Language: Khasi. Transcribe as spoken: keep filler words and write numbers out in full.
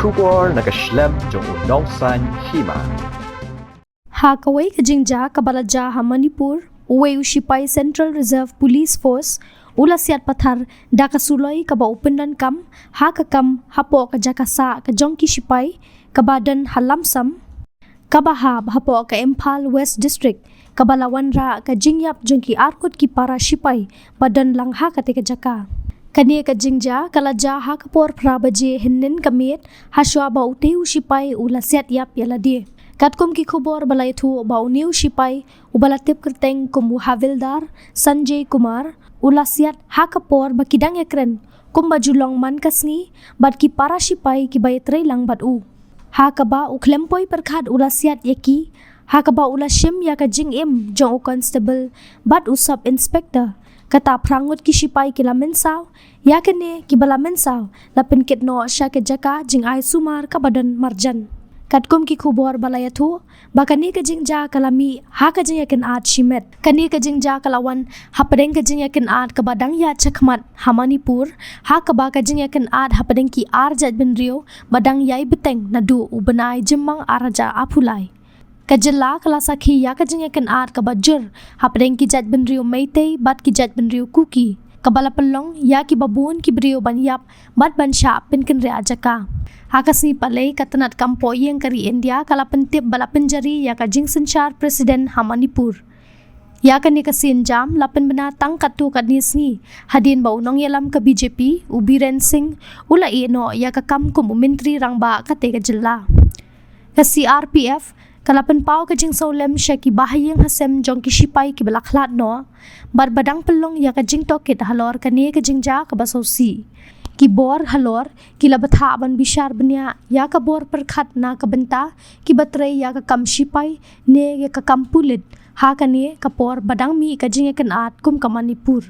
Khubor na ka shlem jong u Nongsaiñ Hima. Ha kawei ka jingjia kaba la jia ha Manipur, uwei u shipai Central Reserve Police Force u la siat pathar da ka suloi kaba u pyndonkam ha ka kam hapoh ka jaka sah ka jong ki shipai kaba don ha Lamsam, kaba hap hapoh ka Imphal West District, kaba la wanrah ka jingïap jong ki arngut ki para shipai ba don lang ha kata ka jaka. Kane ka jingjia ka la jia ha ka por phra baje hynnin ka miet, ha shwa ba utei u shipai u la siat ïap ïa lade. Katkum ki khubor ba la ïathuh ba une u shipai uba la tip kyrteng kum u Havildar Sanjay Kumar u la siat ha ka por ba ki dang ïakren kumba ju long man ka sngi bad ki para shipai kiba ïatrei lang bad u. Ha kaba u khlem poi pyrkhat u la siat ïa ki, ha kaba u la shim ïa ka jingim jong u constable bad u sub inspector. Kata phra ngut ki shipai ki la mynsaw, ïa kine kiba la mynsaw la pynkit noh sha ka jaka jingai sumar kaba don marjan. Katkum ki khubor ba la ïathuh ba kane ka jingjia ka la mih ha ka jingïakynad shimet. Kane ka jingjia ka la wan hapdeng ka jingïakynad kaba dang ïaid shakhmat ha Manipur, ha kaba ka jingïakynad hapdeng ki ar jaitbynriew ba dang ïai bteng naduh u bnai Jymmang ar hajar arphew lai. Ka jylla ka la sakhi ïa ka jingïakynad kaba jur hapdeng ki jaitbynriew Meitei bad ki jaitbynriew Kuki, kaba la pynlong ïa kiba bun ki briew ban ïap bad ban shah pynkynriah jaka. Ha ka sngi Palei, ka tnad kam poh ïing ka ri India ka la pyntip ba la pynjari ïa ka jingsynshar president ha Manipur. Ïa kane ka sienjam la pynbna tang katto katne sngi hadien ba u nongïalam ka B J P u Biren Singh u la ïeh noh ïa ka kam kum u myntri rangbah kata ka jylla. Ka C R P F ka la pynpaw ka jingsawlem sha ki bahaïing hasem jong ki shipai kiba la khlad noh bad ba dang pynlong ïa ka jingtohkit halor kane ka jingjia kaba sngewsih. Ki bor halor ki la bthah ban bishar bniah ïa ka bor pyrkhat na ka bynta kiba trei ïa ka kam shipai ne ïa ka kam pulit ha kane ka por ba dang mih ka jingïakynad kum ka Manipur.